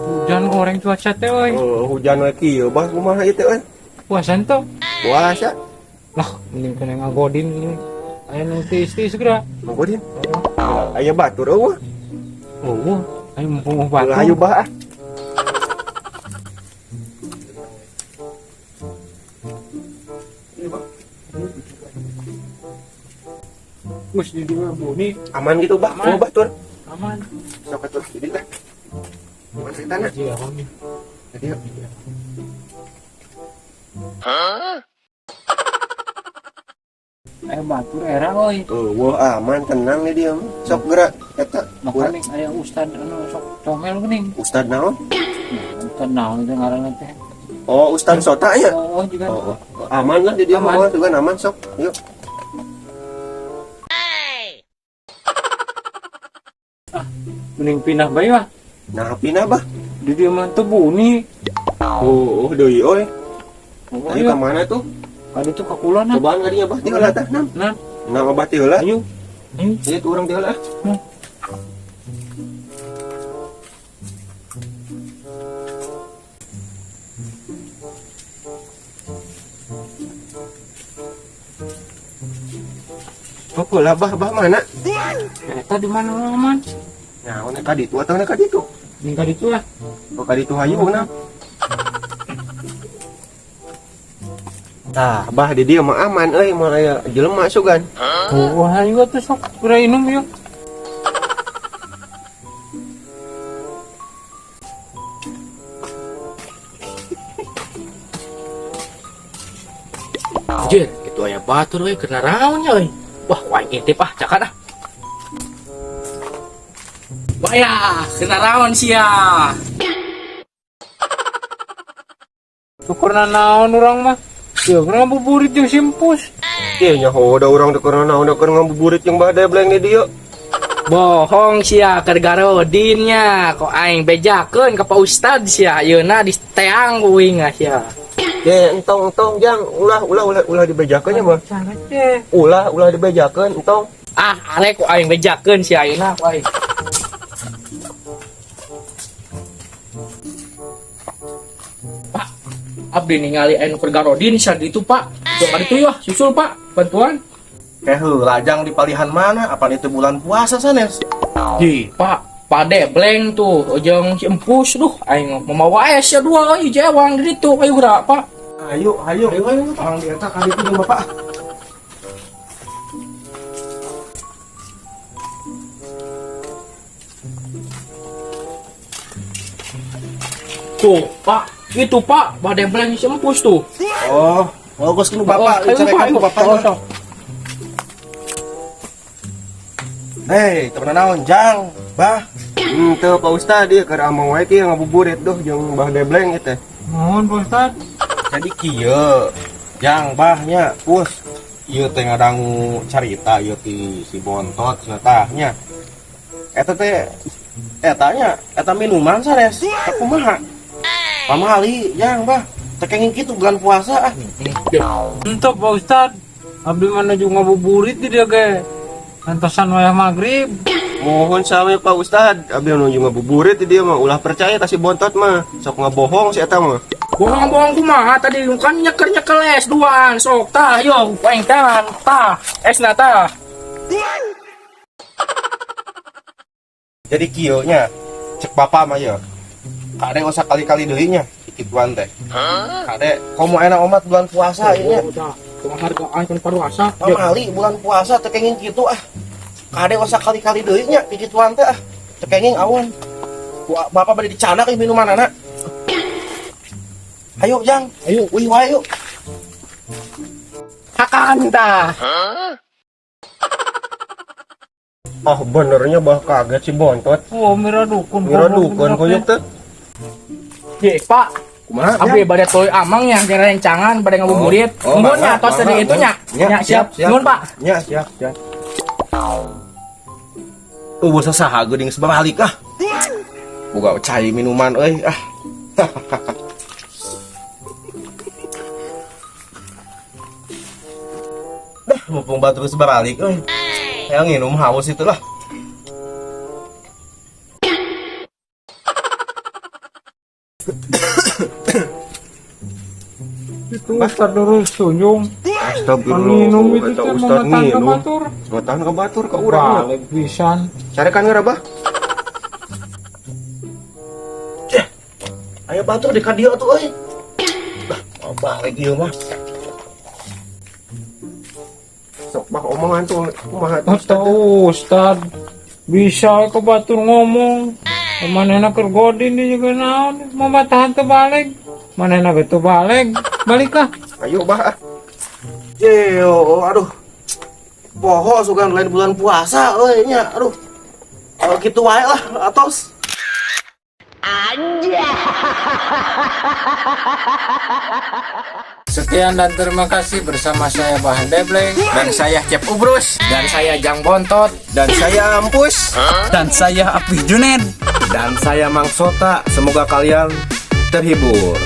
Hujan goreng cuaca teh euy. Oh, hujan we kieu bah, kumaha ieu teh euy? Puasa tuh. Puasa. Lah, mending kena ngagodin ini. Aya nu tiis-tiis geura. Manggodin. Aya batur eueuh. Oh, ayo mumpung batu. Ayo bah ah. Gus di dua buni Aman gitu bah, Aman. oh batur. Aman. Sok atuh jadi lah. Gimana ceritanya? Iya, aman. Jadi yuk. Aya batur era euy. Oh, wah aman tenang nih dia mah. Sok gerak eta. Makanya aya ustad anu sok comel geuning. Ustad naon? Nah, ustad naon itu ngaranna teh? Oh, Ustad Sota ya? Oh, juga. Oh, oh. Aman lah di dia Aman. mah, juga aman sok. Yuk. Mending pindah bae lah. Nah, pindah bah. Di dia mah teu buni. Oh, oh deui euy. Oh, Ayo iya. ka mana tuh? Kali itu ka kulon ah. Cobaan kadinya bah ti heula tah, nam. Nah, Nam abah ti heula. ayo. Ayo. Ieu tuh urang ti heula. ah. Oh, lah bah bah mana? Eta di mana aman? Nah, ka ditu atau ka ditu? Mending ka ditu lah. Oh, ka ditu hayu na. Tah, bah di dieu mah aman euy, moal aya jelema sugan. Oh, ayo atuh sok geura inum yuk. Anjir, itu aya batur euy keur naraon nya euy. Wah, ku aing intip ah, cakan ah. Wah ya, keur naraon sia. Syukur naon urang mah. Ya, keur ngabuburit jeung simpus. Ieu nyaho da urang teh keur naon da keur ngabuburit jeung badai bleng di dieu. Bohong sia keur garodin nya, kok aing bejakeun ka Pak Ustad sia, ayeuna di teang ku uing ah sia. Ye, entong entong jang, ulah ulah ulah ulah dibejakeun nya, Bah. Cara teh. Ulah ulah dibejakeun entong. Ah, arek ku aing bejakeun sia ayeuna ku aing. Pak, abdi ningali anu keur garodin sia ditu, Pak. Sok ka ditu yeuh, susul Pak, bantuan. Eh heula jang di palihan mana? Apaan itu bulan puasa sanes? Di, Pak, pade bleng tuh, jeung si empus duh aing mamawa es sia dua euy jewang di ditu ayo geura, Pak. Ayo, ayo. Ayo ayo orang di eta ka ditu jeung bapak. Tuh, Pak, itu Pak, pade bleng si empus tuh. Oh, oh geus kudu bapak, Oh, ayo, dicarekan Pak, ku bapak. Oh, sok. Hei, temen naon jang? Bah, Henteu Pak Ustad ieu keur amang wae kieu ngabuburit duh jeung Bah Debleng ieu teh. Mohon Pak Ustad. Jadi kieu. Jang bah nya, pus. Ieu teh ngadangu carita ieu ti si Bontot cenah tah nya. Eta teh eta nya, eta minuman sanes. Teh kumaha? Pamali jang bah. Teh kenging kitu bulan puasa ah. Entah Pak Ustad. Abdi mana juga ngabuburit di dia ge. Antosan wayah maghrib. Mohon sami Pak Ustad, abdi nuju ngabuburit di dieu mah ulah percaya ka si Bontot mah. Sok ngabohong si eta mah. Bohong-bohong kumaha tadi kan nyeker-nyekel es duaan sok tah yo aing tangan tah esna tah. Jadi kieu nya, cek bapak mah ye. Kade usah kali-kali deui nya kikituan teh. Kade komo enak omat bulan puasa ieu nya. Oh, tah kumaha harga aing kan paruasa. Pamali bulan puasa teh kenging kitu ah. Kade usah kali-kali deui nya kikituan teh ah. Teu kenging awan. Ku bapak bade dicanak ieu minumanana. Ayo jang, Ayo. Wih wae yuk. Hakan tah. Oh, benernya bah kaget si Bontot. Oh, mira dukun. Mira dukun koyok teh. Ye, Pak. Kumaha? Abdi bade tuluy amang nya kira rencangan bade ngabuburit. Oh, Nuhun nya mangga, tos tadi mangga, itu nya. Nya, Nya siap. Nuhun, Pak. Nya, siap, siap. Oh, basa saha geuning sebalik ah. Boga cai minuman euy ah. Mumpung batur geus balik euy. Hayang nginum, haus itu lah. Itu Ustad Nurul Tunjung. Astagfirullah. Minum itu Eta teh Ustad mamatahan ka nginum. batur. Mamatahan ka batur ka urang. Balik pisan. Carekan geura, Bah. Ayo batur di ka dieu atuh euy. Lah, mau balik ieu mah. Sok, Bah, omongan tuh kumaha tuh? Atau Ustad bisa ke batur ngomong. Manehna keur godin dia juga naon, mamatahan teu balik. Manehna ge teu balik. Balik ah. Ayo, Bah, ah. Jeo, aduh. Poho sugan lain bulan puasa euy nya, aduh. Kalau gitu wae lah, atos. Sekian dan terima kasih bersama saya Bahan Debleng. Dan saya Cep Ubrus. Dan saya Jang Bontot. Dan saya Ampus. Dan saya Apih Junen. Dan saya Mang Sota, semoga kalian terhibur.